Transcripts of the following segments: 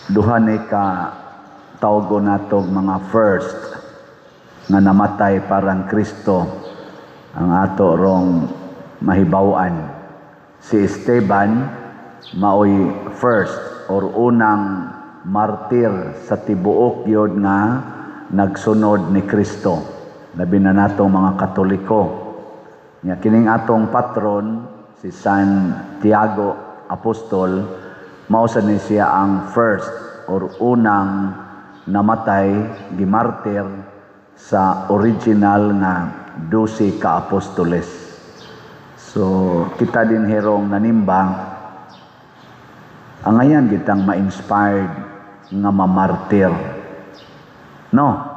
Duha ni ka tawgon natog mga first nga namatay parang Kristo ang ato rong mahibaw-an. Si Esteban maoy first or unang martir sa tibuok yod nga nagsunod ni Kristo. Labi na natong mga Katoliko. Nya kining atong patron si San Tiago Apostol, mao sa ni siya ang first or unang namatay, gimartir sa original nga 12 ka apostoles. So kita din herong nanimba, angayan kitang ma-inspired nga mamartir. No?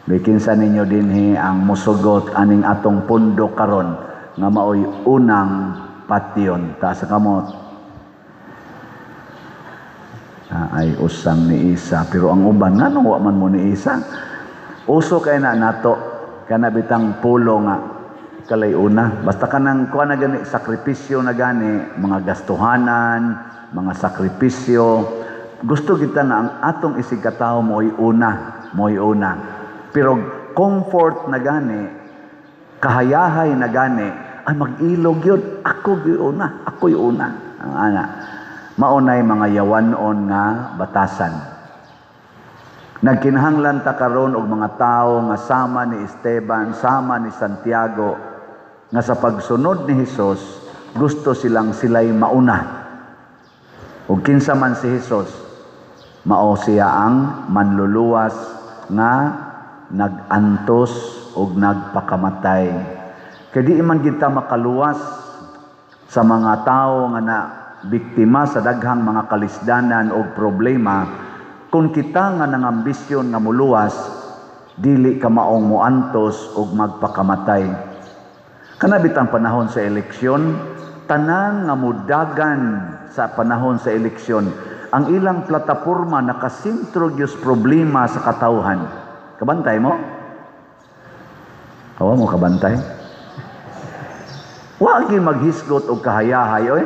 Bikinsa ninyo dinhi ang musugot aning atong pundo karon nga maoy unang patyon? Taas sa kamot. Ah, ay usang ni isa, pero ang uban, nganong wa man mo ni isa? Uso kay na nato kana bitang pulo nga kalay una, basta kanang kuha na gani, sakripisyo na gani, mga gastuhanan, mga sakripisyo. Gusto kita nga ang atong isig katawo mo'y una, mo'y una. Pero comfort na gani, kahayahay na gani, ay mag-ilog yun. Ako gyud una, ako'y una. Ang ana. Maunay mga yawanon nga batasan. Nagkinahanglan ta karon og mga tawo nga sama ni Esteban, sama ni Santiago, nga sa pagsunod ni Hesus, gusto silang sila'y mauna. Ug kinsa man si Hesus, mao siya ang manluluwas nga nag-antos ug nagpakamatay. Kay di man kita makaluwas sa mga tawo nga na biktima sa daghang mga kalisdanan o problema kung kita nga nangambisyon nga muluwas dili ka maong muantos ug magpakamatay. Kana bitang panahon sa eleksyon, tanan nga mudagan sa panahon sa eleksyon, ang ilang plataporma nakasentro gyud sa problema sa katawhan. Kabantay mo? Awa mo kabantay? Wa gyud maghisgot og kahayahay oy.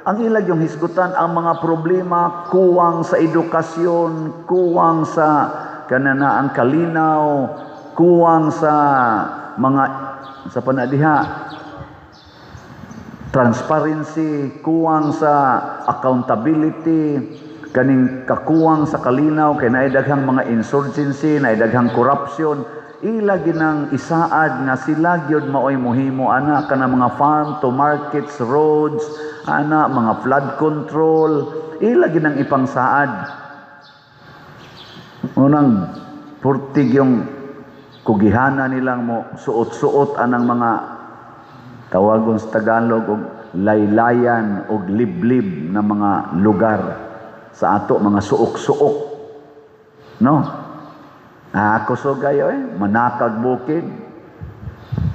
Ang ilag yung hisgutan ang mga problema, kuwang sa edukasyon, kuwang sa kanana ang kalinaw, kuwang sa mga sa panadiha transparency, kuwang sa accountability, kaning kakuwang sa kalinaw kay naay daghang mga insurgency, naay daghang corruption. Ila ginang isaad nga sila gyud maoy muhimo ana kana mga farm to markets roads ana, mga flood control, ila ginang ipangsaad. Unang purtig yung kugihana nilang mo suot-suot anang mga tawagon sa Tagalog og laylayan og liblib na mga lugar, sa ato mga suok-suok, no? Ah, kusog kayo eh, manakag bukid,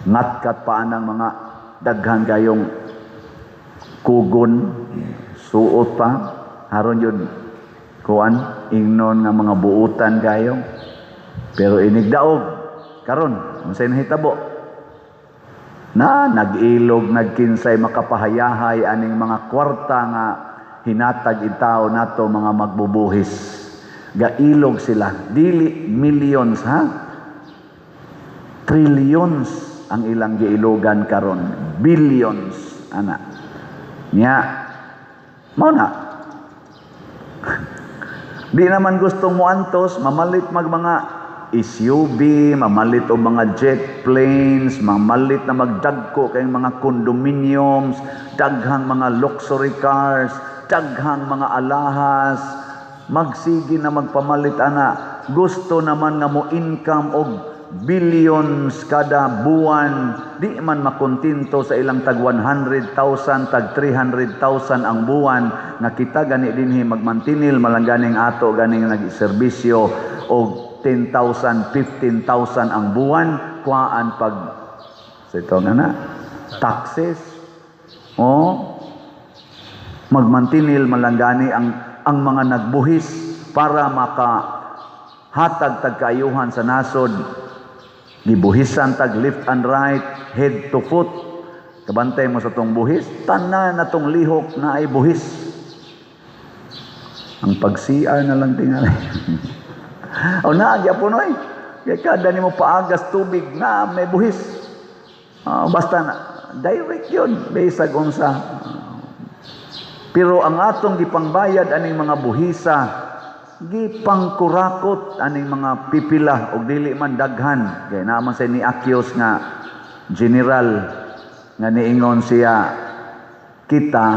ngatkat pa anang mga daghan kayong kugon, suot pa haron yun kuan ingnon nga mga buutan kayo. Pero inigdaog karon, unsay nahitabo na nag-ilog, nagkinsay makapahayahay aning mga kwarta nga hinatag itaw nato mga magbubuhis? Gailog sila, dili millions ha, trillions ang ilang giilogan karon, billions ana. Nya mao na di naman gustong muantos, mamalit mag mga SUV, mamalit og mga jet planes, mamalit na magdagko kayong mga condominiums, daghang mga luxury cars, daghang mga alahas, magsige na magpamalit ana. Gusto naman nga mo income og billions kada buwan, di man makontento sa ilang tag 100,000, tag 300,000 ang buwan, nga kita gani dinhi magmantinil malang ganing ato ganing nagserbisyo og 10,000, 15,000 ang buwan, kuhaan pag sa ito nga na taxes. Oh, magmantinil malanggani ang mga nagbuhis para maka hatag tag kaayuhan sa nasod, gibuhisan tag left and right, head to foot. Kabantay mo sa tong buhis, tanan na tong lihok na ay buhis. Ang pag-CR na lang tingali. O naa gyapon oy. Kay kada nimo paagas tubig na may buhis. Basta na direct yun bisag unsa. Pero ang atong gipangbayad aning mga buhisa, gipangkurakot aning mga pipila og dili man daghan kay naa man say ni-accuse nga general nga niingon siya, kita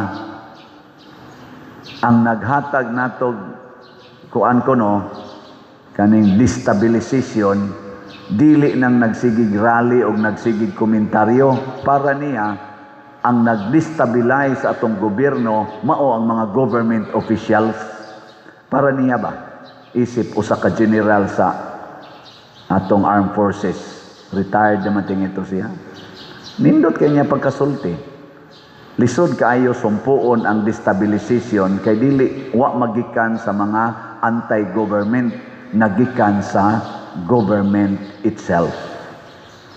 ang naghatag natog kuan kuno kaning destabilization, dili nang nagsigig rally og nagsigig komentaryo. Para niya, ang nag-destabilize sa atong gobyerno mao ang mga government officials, para niya ba, isip usa ka general sa atong armed forces. Retired naman tingito siya. Nindot kay niya pagkasulti. Lisod kaayo sumpuon ang destabilization kay dili wa magikan sa mga anti-government, nagikan sa government itself.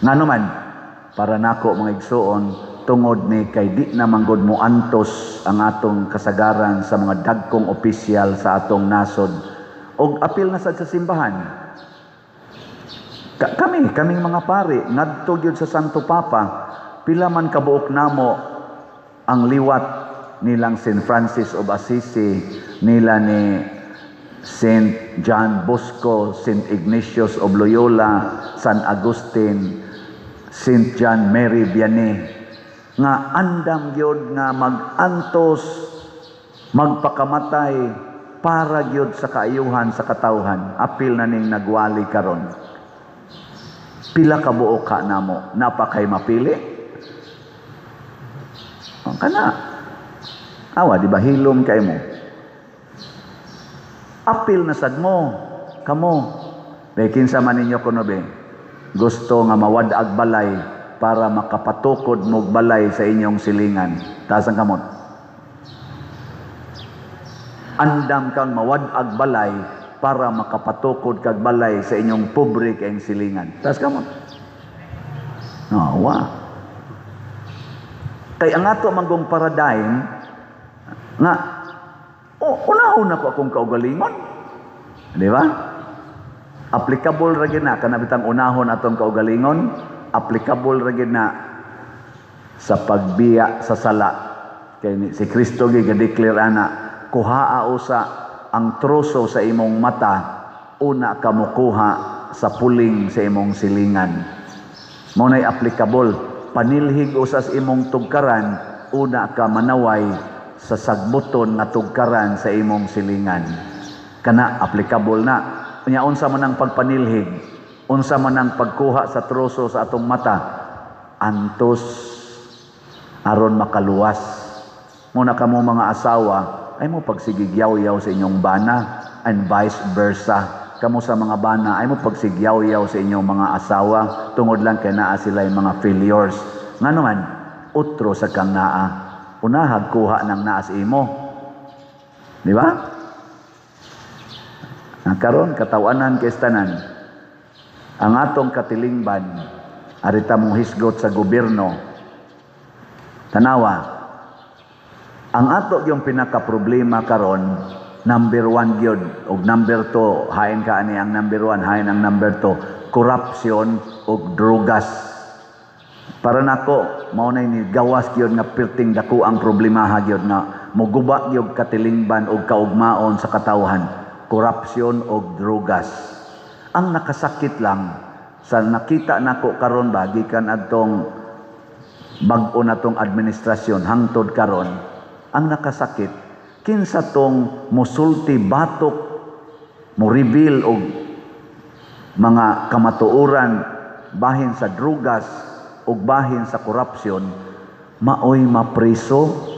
Ngano man, para nako, mga igsuon, tungod ni kay di na manggod mo antos ang atong kasagaran sa mga dagkong opisyal sa atong nasod og apil na sad sa simbahan. Kami, kaming mga pari, ngadto gyud sa Santo Papa, pila man kabuok namo ang liwat nilang St. Francis of Assisi, nila ni St. John Bosco, St. Ignatius of Loyola, San Agustin, St. John Mary Vianney, nga andam gyud nga mag-antos, magpakamatay para gyud sa kaayuhan sa katawhan, apil na ning nagwali karon. Pila ka buok ka namo, napakay mapili? Oh, kana. Awa, di ba hilom kay mo? Apil na sad mo, kamo. Be, kinsa man ninyo kuno be, gusto nga mawad-ag balay para makapatukod mo balay sa inyong silingan? Taas ang kamot. Andam kang mawad-ag balay para makapatukod kag balay sa inyong pobre kayong silingan? Taas kamot. No, wa. Kay ang ato manggong paradigm nga oh, unahon ako akong kaugalingon. Di ba? Applicable ra gyud na kana bitang unahon atong kaugalingon, applicable ra gyud na sa pagbiya sa sala. Kay si Kristo gi declare ana, kuhaa usa ang troso sa imong mata, una ka mokuha sa puling sa imong silingan. Mao nay applicable. Panilhig usa sa imong tugkaran, una ka manaway sa sagbuton nga tugkaran sa imong silingan. Kana applicable na. Unya unsa man ang pagpanilhig, unsa man ang pagkuha sa troso sa atong mata? Antos aron makaluwas. Muna kamo mga asawa, ay mo pagsigigyaw-yaw sa inyong bana and vice versa. Kamo sa mga bana, ay mo pagsigyaw-yaw sa inyong mga asawa tungod lang kay naa sila mga failures. Ngano man, utro sa kang naa. Unahag kuha ng naa sa imo. Di ba? Ang karon katawanan kay tanan. Ang atong katilingban arita mong hisgot sa gobyerno. Tanawa, ang ato yung pinaka problema karon, number one gyud og number two, hain ka ani ang number one, hain ang number two, corruption og drogas. Para nako, mao na ni gawas gyud nga perting dako ang problemaha gyud nga moguba gyud katilingban og kaugmaon sa katawhan, corruption og drogas. Ang nakasakit lang sa nakita nako karon ba, gikan adtong bag-o na tong administrasyon hangtod karon, ang nakasakit, kinsa tong musulti batok, mo reveal og mga kamatuoran bahin sa drugas ug bahin sa korupsyon, maoy mapriso.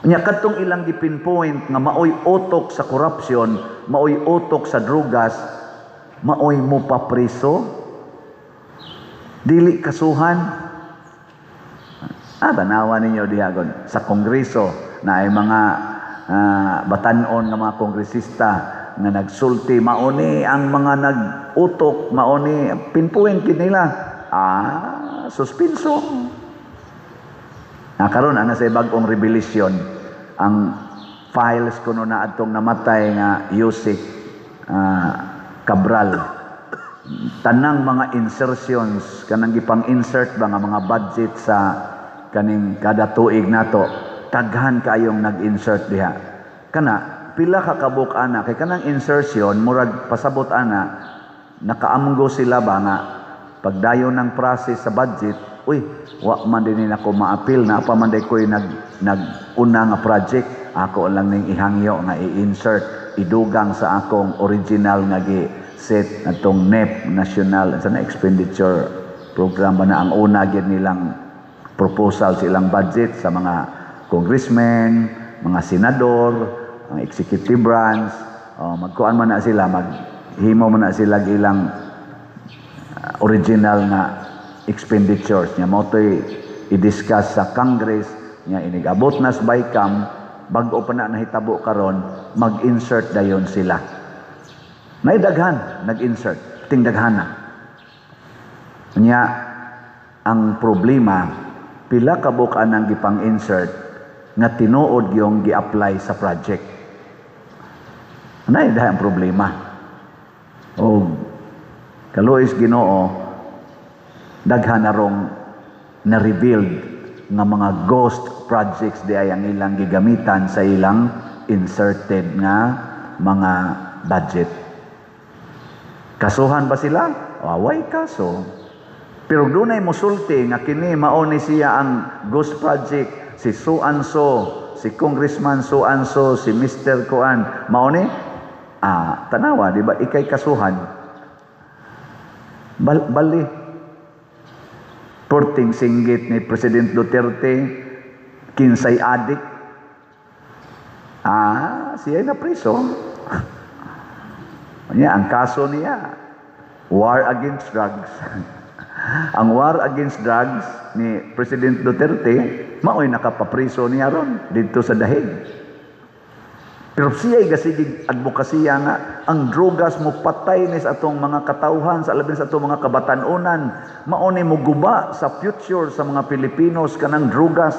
Unya kadtong ilang gipinpoint nga maoy utok sa korupsyon, maoy utok sa drugas, maoy mo papriso, dili kasuhan. Tanawa ninyo diha gon sa kongreso na ay mga batan-on nga mga kongresista nga nagsulti, mauni ang mga nag-utok, mauni pinpoint gid nila. Suspenso. Na karon ana sa bag-ong revelation ang files kuno na atong namatay nga Usec Cabral. Tanang mga insertions, kanang gipang-insert ba nga mga budget sa kaning kada tuig nato, daghan kayong nag-insert diha. Kana pila ka kabuk ana, kay kanang insertion murag pasabot ana nakaamgo sila ba nga pagdayon ng process sa budget, uy, wa man din nako maapil na pa man day ko'y nag una nga project, ako lang ning ihangyo nga i-insert, idugang sa akong original nga gi set atong NEP, National sa na Expenditure Program ba na, ang una gyud nilang proposal sa ilang budget sa mga congressmen, mga senador, ang executive branch, oh, magkuan man na sila, maghimo man na sila ilang original nga expenditures nya mo to'y i-discuss sa Congress nya. Inig-abot na sa BICAM, bag-o pa na nahitabo karon, mag-insert dayon sila. Naidaghan nag-insert, ting daghana nya. Ang problema, pila ka buok anang gipang-insert nga tinuod yung gi-apply sa project? Naay ang problema. O kaluoy sa Ginoo, daghan na rong na-revealed nga mga ghost projects di ay ang ilang gigamitan sa ilang inserted nga mga budget. Kasuhan ba sila? Way kaso. Pero dunay musulti nga kini mao ni siya ang ghost project, si so and so, si Congressman so and so, si Mr. Kuan, mao ni tanawa, di ba ikay kasuhan? Bali porting singgit ni President Duterte, "Kinsay adik?" Siya na priso. Niya, ang kaso niya, war against drugs. Ang war against drugs ni President Duterte, mao'y nakapapriso niya ron dito sa Dahig. Pero siya'y gasigig advokasya nga ang drogas mo patay ni sa atong mga katawhan, sa labi sa atong mga kabatanunan, mao ni muguba sa future sa mga Pilipinos kanang drogas.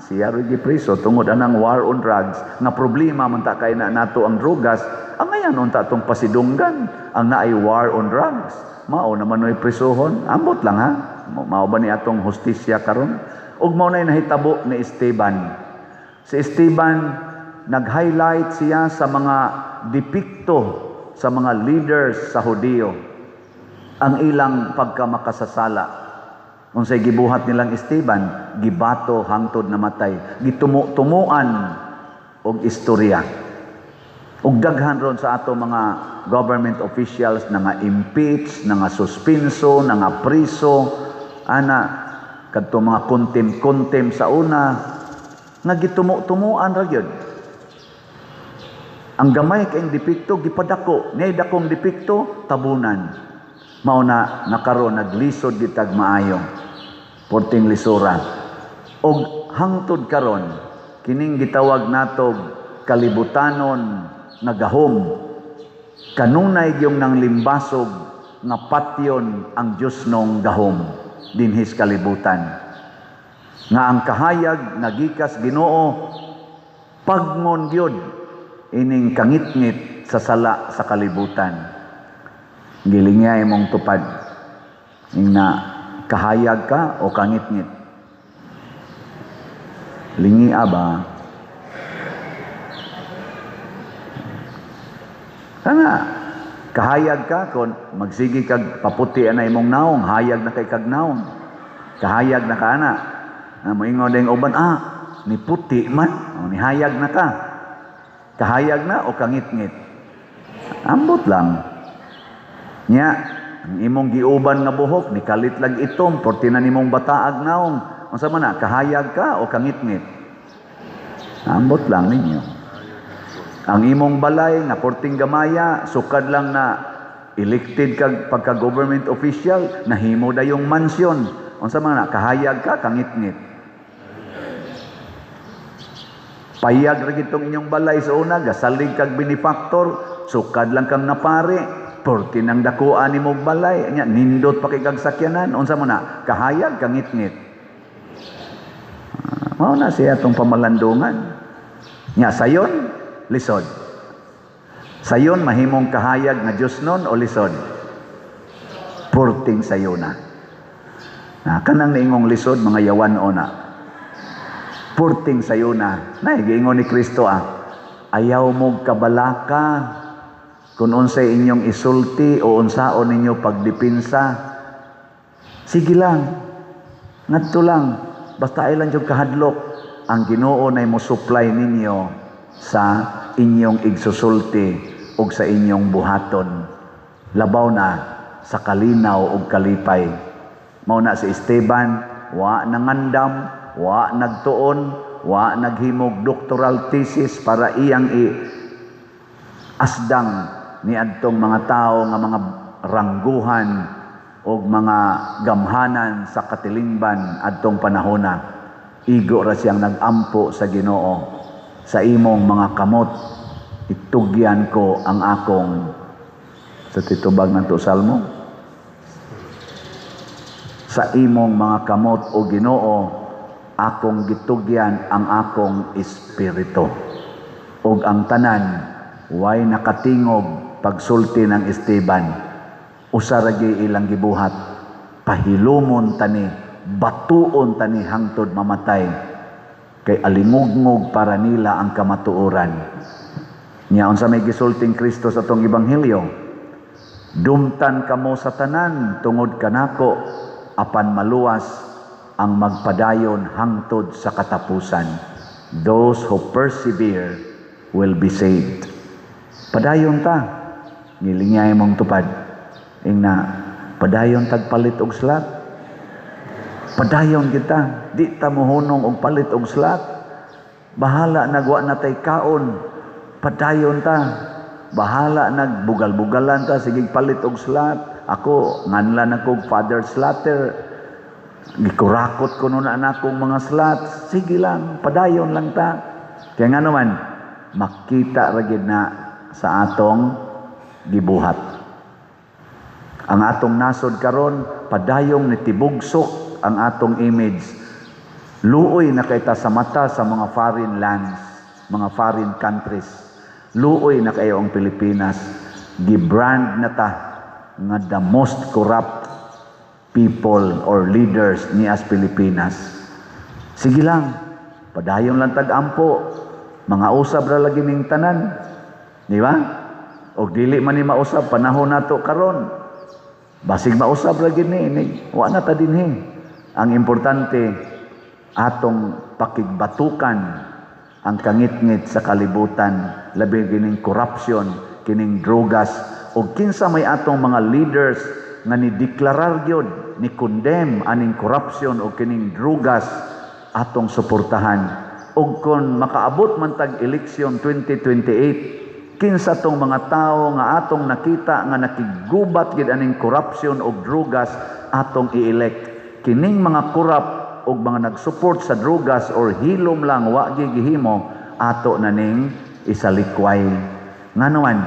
Siya rin gipriso tungod anang war on drugs nga problema man ta kay na nato ang drogas. Ang ngayon unta atong pasidunggan ang naay war on drugs. Mao naman no'y prisuhon. Ambot lang ha. Mao ba ni atong hustisya karon? Ug mao na'y nahitabo ni Esteban. Si Esteban, nag-highlight siya sa mga depekto sa mga leaders sa Hudiyo. Ang ilang pagkamakasasala. Unsay gibuhat nilang Esteban, gibato hangtod namatay, gitumo-tumuan og istorya. Ug daghan ron sa ato mga government officials na nga impeach, na nga suspenso, na nga priso, ana kadto mga contempt-contempt sa una nga gitumo-tumuan ra gyud. Ang gamay kayong depekto gipadako, nay dakong depekto tabunan. Mao na nakaron naglisod gitag maayo. Porting lisura. Og hangtod karon kining gitawag nato kalibutanon nga gahom, kanunay gyung nang limbasog nga patyon ang Diyosnong gahom dinhis kalibutan. Nga ang kahayag nga gikas Ginoo pagngon gyud ining kangitngit sa sala sa kalibutan. Gilingay mong tupad. Ing na kahayag ka o kangitngit? Lingi ba? Kana kahayag ka kon magsige kag paputi ana imong naong, hayag na kay kag naong. Kahayag na ka ana. Na moingon ding uban, ni puti man, o nihayag na ka. Kahayag na o kangitngit? Ambot lang. Nya, ang imong giuban nga buhok, ni kalit lang itom, porti na nimong bataag naong. Unsa man na, kahayag ka o kangitngit? Ambot lang ninyo. Ang imong balay nga porting gamaya, sukad lang na elected kag pagka government official, nahimo dayong mansion. Unsa man na, kahayag ka, kangitngit? Payag ra gitong inyong balay sa una, gasalig kag benefactor, sukad lang kang napari, porti nang dakuan nimong balay, nya nindot pa kay kag sakyanan. Unsa mo na, kahayag, kangitngit? Mao na siya atong pamalandungan. Nya sayon, lisod. Sayon mahimong kahayag nga Diyos nun o lisod? Purting sayo na. Na kanang niingong lisod, mga yawan o na. Purting sayo na. Na giingon ni Kristo ah. Ayaw mo kabalaka kung unsay inyong isulti o unsaon ninyo pagdipinsa. Sige lang. Ngadto lang. Basta ay lang yung kahadlok. Ang Ginoo nay mo supply ninyo sa inyong igsusulti ug sa inyong buhaton. Labaw na sa kalinaw ug kalipay. Mao na si Esteban, wa nangandam, wa nagtuon, wa naghimog doctoral thesis para iyang i asdang ni adtong mga tao nga mga rangguhan og mga gamhanan sa katilingban adtong panahona. Igo ra siyang nagampo sa Ginoo, "Sa imong mga kamot itugyan ko ang akong," sa titubag ng to salmo, "Sa imong mga kamot, o Ginoo, akong gitugyan ang akong espiritu." Ug ang tanan way nakatingog pagsulti ng Esteban. Usa ra gyud ilang gibuhat: "Pahilumon tani, batuon tani hangtod mamatay," kay alingugngog para nila ang kamatuoran. Nya unsa may gisulting Kristo sa atong ebanghelyo? "Dumtan kamo sa tanan tungod kanako, apan maluwas ang magpadayon hangtod sa katapusan." Those who persevere will be saved. Padayon ta. Gilingay mong tupad. Ingna, padayon tagpalit og slot. Padayon kita. Di ta mohunong og palit og slot. Bahala nagwa na tay kaon. Padayon ta. Bahala nagbugal-bugalan ta, sige palit og slot. Ako nganlan ako Father Slatter. Gikurakot ko nun anak kong mga slots. Sige lang, padayon lang ta. Kaya nga naman, makita ra gyud na sa atong gibuhat. Ang atong nasod karon padayong nitibugsok ang atong image. Luoy na kay ta sa mata sa mga foreign lands, mga foreign countries. Luoy na kayo ang Pilipinas. Gibrand na ta nga the most corrupt people or leaders ni as Pilipinas. Sige lang, padayon lang tag-ampo. Mga usab ra lagi ning tanan. Di ba? Og dili man ni mausab panahon nato karon. Basig mausab ra gid ni, wa na ta dinhi. Ang importante, atong pakigbatukan ang kangitngit sa kalibutan, labi kining corruption, kining drogas, ug kinsa may atong mga leaders nga ni deklarar gyud, ni condemn aning corruption o kining drogas, atong suportahan. Ug kon makaabot man tag eleksyon 2028, kinsa tong mga tawo nga atong nakita nga nakigubat gid aning corruption og drogas, atong i-elect. Kining mga corrupt og mga nag-support sa drogas or hilom lang, wa gihimo, ato na ning isalikway. Ngano man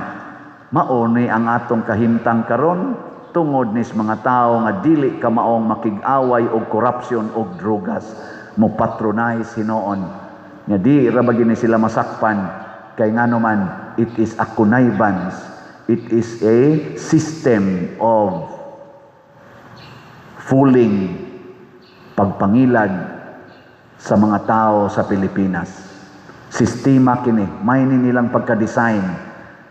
mao ni ang atong kahimtang karon tungod nis mga tawo nga dili kamaong makig-away og corruption og drogas, mo patronize hinuon nga di ra ba gini sila masakpan, kay ngano man it is a connivance, it is a system of fooling, pagpangilad sa mga tao sa Pilipinas. Sistema kini, may ni nilang pagka-design,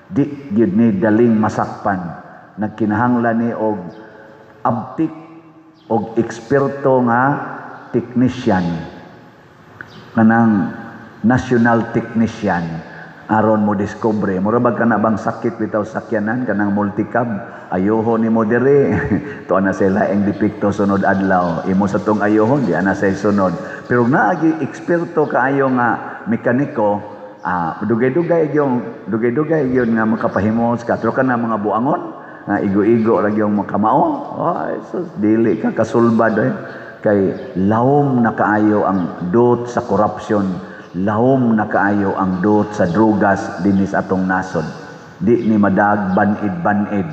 di gyud ni daling masakpan. Nagkinahanglan ni og abtik og eksperto nga technician, kanang national technician, aron mo discover. Mura bag kana bang sakit bitaw sakyanan, kanang multicab, ayoho nimo diri, tuwa na sila ang depekto, sunod adlaw imo sa tong ayohon, di ana say sunod. Pero naagi eksperto kaayo nga mekaniko, dugay-dugay yung dugay-dugay yun nga makapahimos ka. Pero kana mga buangon nga igo-igo ra yung makamao, oh sus, dili ka kasulbad eh. Kay lawom na kaayo ang dot sa corruption, lawom na kaayo ang dot sa drugas dinis atong nasod. Di ni madag banid-banid,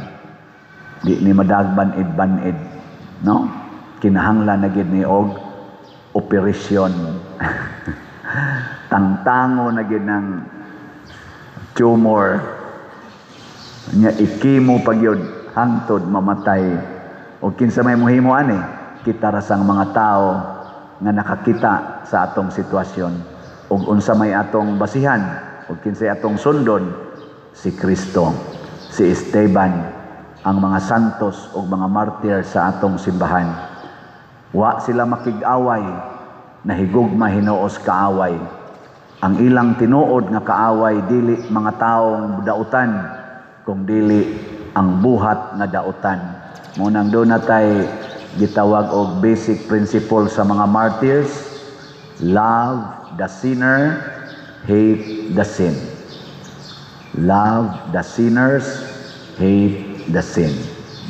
di ni madag banid-banid, no? Kinahanglan na gid ni og operasyon. Tangtango na gyud ng tumor nya, i-chemo pa gyud hangtod mamatay. O kinsa may mohimo ani? Kita ra sang mga tao nga nakakita sa atong sitwasyon. Ug unsa may atong basihan ug kinsay atong sundon? Si Kristo, si Esteban, ang mga santos ug mga martyr sa atong simbahan. Wa sila makig-away, nahigugma hinuos kaaway. Ang ilang tinuod nga kaaway dili mga taong dautan, kung dili ang buhat nga dautan. Mao nang duna tay gitawag og basic principle sa mga martyrs: love the sinner, hate the sin. Love the sinners, hate the sin.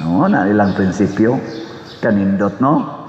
No, na ilang prinsipyo. Kanindot, no?